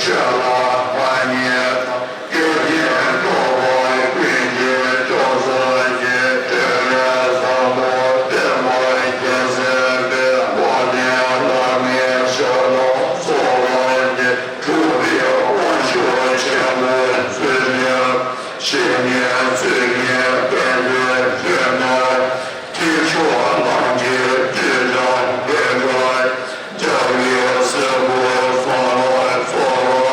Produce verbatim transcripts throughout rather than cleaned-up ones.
ཤ་ལ་མ་ཉེས་དང་། སྐལ་ལྡན་ཐོབ་པར་ཀུན་གྱིས་སྐྱོབ་སངས་རྒྱས། སྤྲུལ་པའི་བཟང་པོ་བསྟན་པ་རྒྱས་མཛད་པའི། དཔལ་ལྡན་བླ་མའི་ཞབས་ལ་གསོལ་བ་འདེབས། གྲུབ་པའི་དབང་ཕྱུག་ཆེན་པོའི་ཚུལ་ཁྲིམས། བཤེས་གཉེན་ཚུལ་ཁྲིམས་དཔལ་ལྡན་ཐོན་མིའི། ཐེག་མཆོག་ལམ་གྱི་བདུད་དང་འགལ་བའི། རྒྱལ་བའི་སྲས་པོ་ཚང་ལ་གསོལ་བ།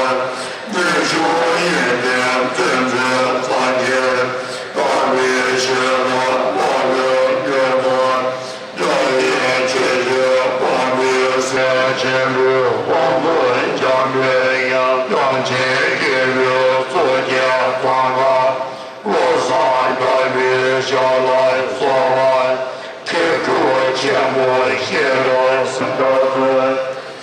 རྣལ་འབྱོར་ཡོན་ཏན་སྟོན་མཛད་སངས་རྒྱས། དམ་པའི་ཆོས་ལ་བསླབ་པའི་མྱུར་དང་། དགྲ་ཡི་ཆོས་སྤྱོད་སྤངས་པའི་སེམས། ཆེན་པོའི་དབང་པོ་འཇམ་པའི་དབྱངས། དབྱངས་ཅན་སྐྱེས་བུའི་གཙུག་རྒྱན་དང་། བློ་བཟང་དམ་པའི་ཞབས་ལ་གསོལ་བ། མཁས་གྲུབ་ཆེན་པོ་ཤེས་རབ་སེམས་དཔའ་ཚོས།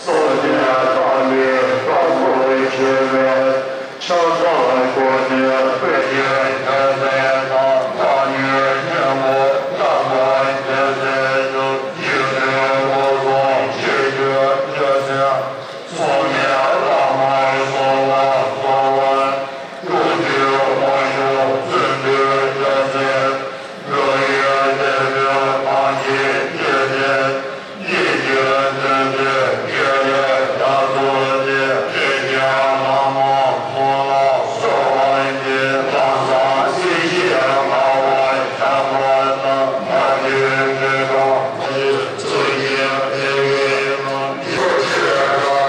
སངས་རྒྱས་བསྟན་པའི་བཀའ་སྲོལ་འཆད་པའི། ཕྱག་འཚལ་ལོ་ཀུན་ནས་བོད་ཀྱི་ཡོན་ཏན་དང་། ཕ་ཡུལ་ཆེན་པོ་རྣམ་པར་རྒྱལ་བའི་ཡུལ། ཡིད་བཞིན་སྐུ་གསུམ་ཞི་བྱེད་བརྒྱ་བྱིན། སངས་རྒྱས་བླ་མར་གསོལ་བ་གསོལ་བ། སྤྲུལ་པའི་དབང་ཕྱུག་བརྩོན་འགྲུས་རྒྱ་མཚོའི། འགྲོ་ཡི་དད་པའི་དབང་གིས་བསྐྱེད་དེ། ཡིད་ཀྱི་དོན་དུ་དགེ་ལེགས་དག་ཐོབ་སྟེ། ཁྱེད་ཀྱང་བླ་མ་ཀུན་ལ་གསོལ་བ་འདེབས། ལམ་སང་སྲིད་ཞིའི་ལྔ་པོ་ཁྱབ་པ་དང་། མ་ལུས་འདོད་དང་ཚུལ་གྱིས་འཕེལ་བའི་ལམ། ཆོས་རབ་དང་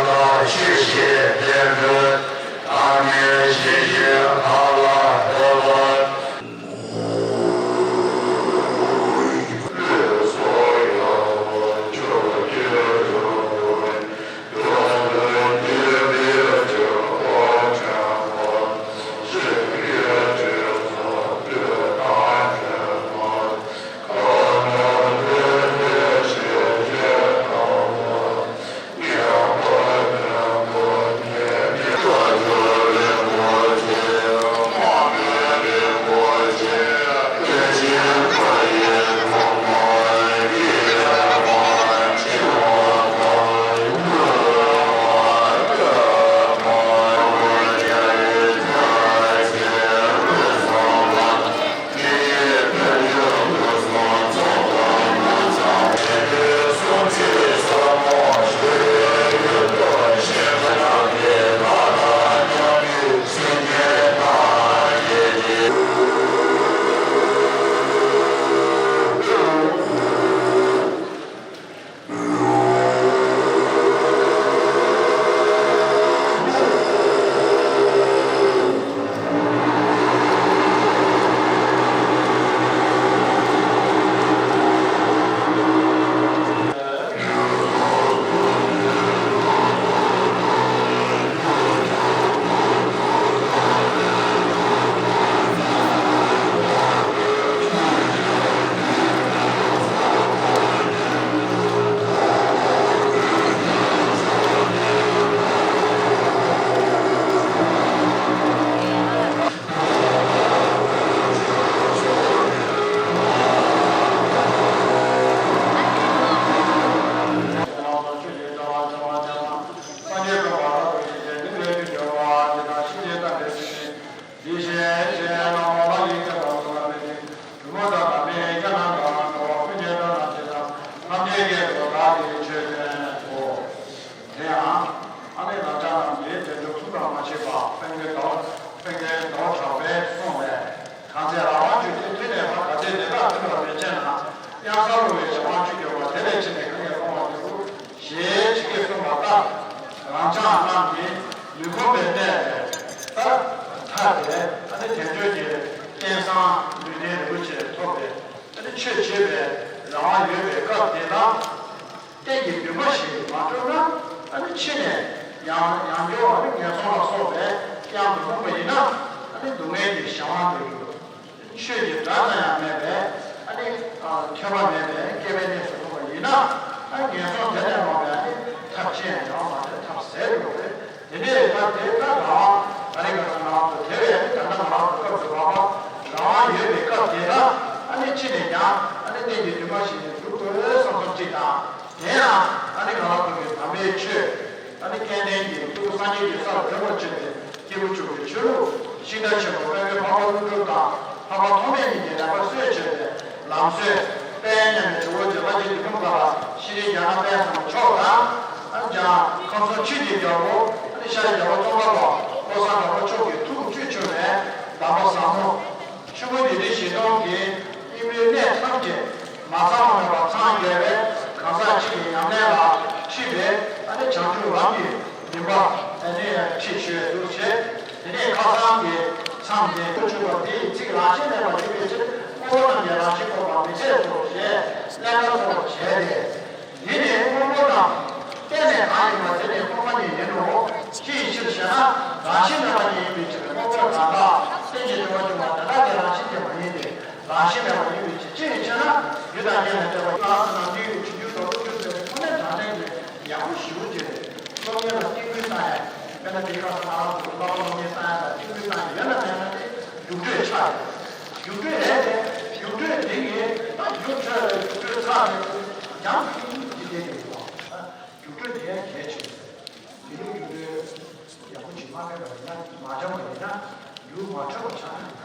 ཆོས་བཞིན་ལྡན་པའི། ཨ་ནི་ཤེས་བཞིན་ཨ་ལ་ཨེ་ལ། དེ་ཡང་ཨ་ནི་ང་ཅག་རྣམས་ཀྱིས་དེ་འདྲ་ཐུགས་དང་མ་ཆད་པ་སེང་གེ་ཟླ་བ་སེང་གེ་ཟླ་བ་གྲགས་པས་གསུངས་པས། གང་ཚེ་རང་དབང་བཅུ་དེ་མཐུན་ནས་ཕ་ག་ཚོད་དེ་དག་མཐུན་པར་མི་བྱེད་ན། གཡང་ས་རུ་བའི་གཞན་དབང་བཅུ་གྱུར་པ་དེ་ལས་ཕྱིན་ནས་གང་ཡང་སྤོང་བར་འགྱུར། ཞེས་ཇི་སྐད་གསུངས་པ་ལྟར། རང་ཅག་རྣམས་ཀྱིས་ལུས་ཁོམ་པའི་གནས་ལས་ཐར་ཏེ། ཨ་ནི་དལ་འབྱོར་གྱི་རྟེན་བཟང་ལུས་རྟེན་རིན་པོ་ཆེ་ཐོབ་པའི་ཨ་ནི་ཆོས་བྱེད་པའི་རང་དབང་ཡོད་པའི་སྐབས་དེ་དང་། རྟེན་གྱི་འདུན་པ་ཞིག་མ་བསྒྲུབས་ན། ཨ་ནི་ཕྱི་ནས་ཡང་ཡང་བསྐྱར་ཨ་ནི་ངན་སོང་ལ་སོགས་པའི་གཡང་དུ་ལྷུང་བ་ཡིན་ན། ཨ་ནི་སྡུག་བསྔལ་གྱི་གཞན་དབང་དུ་གྱུར། ཆོས་ཀྱི་སྒྲ་ཙམ་ཡང་མེད་པའི་ཨ་ནི་ཐོས་པ་མེད་པའི་སྐྱེ་བའི་གནས་སུ་ལྷུང་བ་ཡིན་ན། ཨ་ནི་ངན་སོང་དེ་ལས་ལོག་པའི་ཨ་ནི་ཐབས་ཅི་ཡང་ཡོད་མ་རེད། ཐབས་ཟད་དུ་འགྲོ་བས། དེ་ནས་ད་དེ་ལྟར་རང་དབང་ཨ་ནི་ག་ས་ང་ཚོ་དེ་བས་ད་ལྟ་ང་ཚོ་སྐབས་སུ་བབ་པ་རང་དབང་ཡོད་པའི་སྐབས་དེ་ལ་ཨ་ནི་ཕྱི་ནས་ཀྱང་ཨ་ནི་རྟེན་གྱི་འདུན་པ་ཞིག་ནས་སྒྲུབ་དགོས་བསམ་བསམ་གཅིག་དང་། དེ་ཡང་ཨ་ནི་ང་ཚོ་གི་དམ་པའི་ཆོས་ཨ་ནི་སྐལ་ལྡན་གྱི་ སྐྱེས་བུ་སངས་རྒྱས་ཀྱི་ས་ལ་ཐོན་པར་བྱེད་པའི་སྐྱེས་བུ་ཆོས་ཀྱི་ཆོས་ལུགས། ཤིང་རྟ་ཆེན་པོ་དཔལ་ལྡན་འཕགས་པ་ཀླུ་སྒྲུབ་དང་འཕགས་པ་ཐོགས་མེད་གཉིས་ཀྱི་ལེགས་པར་སྲོལ་ཕྱེ་བའི་ལམ་སྲོལ། དཔལ་མཉམ་མེད་ཇོ་བོ་རྗེ་ལྷ་རྗེ་བདུད་འཇོམས་པ་ཤྲཱི་ཛྙཱ་ན་པད་བཟང་མཆོག་དང་། ཨ་ནི་ཀྱང་ཁམས་གསུམ་ཆོས་ཀྱི་རྒྱལ་པོ་ཨ་ནི་ཤར་རྒྱལ་པོ་ཙོང་ཁ་པ་བློ་བཟང་གྲགས་པ་མཆོག་གི་ཐུགས་སྤྲུལ་བྱུང་བའི་གདམས་པ་ཟབ་མོ། ཆོས་སྐུ་འདི་ནི་ཞིང་སྟོང་གི་སྙིང་པོའི་གནད་ཐམས་ཅད་མ་ཚང་བ་མེད་པར་འཚང་རྒྱ་བའི་གང་ཟག་གཅིག་གི་ཉམས་ལེན་ལ་ཁྲིད་པའི་ཨ་ནི་བྱང་ཆུབ་ལམ་གྱི་མུན་པ་ཨ་ནི་ཁྲིད་ཞུ་བའི་འདུ་བྱེད། དེ་ནས་ཁ་སང་གི་མཚམས་དེ་དུ་ཆུད་པ་དེ་ཡི་ཚིག་རང་བཞིན་མེད་པར་ཡིན་པའི་ཕྱིར། དངོས་པོ་རྣམས་ཀྱི་རང་བཞིན་འཁོར་བ་མི་ཟད་དོ་ཞེས་ཀླན་ཀ་སོགས་བྱས་ཏེ། འདི་ནི་དངོས་པོ་དང་། གཏན་ནས་གང་ཡིན་པ་དེ་ནི་དངོས་པོ་ཉིད་ཡིན་ནོ། ཅི་ཡི་ཕྱིར་ཞེ་ན། རང་བཞིན་མེད་པ་ཉིད་ཡིན་པའི་ཕྱིར། དངོས་པོ་གང་དག་རྟེན་ཅིང་འབྲེལ་བར་འབྱུང་བ་དེ་དག་གི་རང་བཞིན་དེ་མ་ཡིན་ཏེ། རང་བཞིན་མེད་པ་ཡིན་པའི་ཕྱིར། ཅི་ཡི་ཕྱིར་ན། རྒྱུ་དང་རྐྱེན་ལས་སྐྱེ་བ་ཡིན་ལ་ཟེར་ན། འདི་ཡི་ཆུང་ཆུང་དོག་དོག་ཆུ་ཟེར་ནས་ཁོ་ནའི་དྲང་གནས་ཀྱི་ཡག་པོ་ཞེ་པོ་ཅིག་རེད། སློབ་གཉེར་ལ་རྟིང་སྐུལ་བཏང་ཡ། དཔེར་ན་དེའི་སྐབས་སུ་ང་རང་ཚོ་སློབ་སློབ་གཉེར་བཏང་ཡ་ལ་རྟིང་སྐུལ་བཏང་ཡ་ཡོད་ན་མེད་ན་དེ་རྒྱུགས་སྤྲོད་ཆགས་ཡོད། རྒྱུགས་སྤྲོད་རེད་དེ། རྒྱུགས་སྤྲོད་དེ་གིས་ད་རྒྱུགས་འཕྲོད་རྒྱུགས་འཕྲོད་ཚར་ནས་འཇམ་ཐིང་ཐིང་ཅིག་བསྡད་ཡོད་པ། རྒྱུགས་སྤྲོད་དེ་ཡང་གལ་ཆེ་བ་རེད། དེ་རིང་རྒྱུགས་སྤྲོད་ཡག་པོ་ཅིག་མ་ཕེབས་པ་ཡིན་ན། མ་འཇམ་པ་ཡིན་ན། རྒྱུགས་མ་འཕྲོད་པ་ཆགས་ན་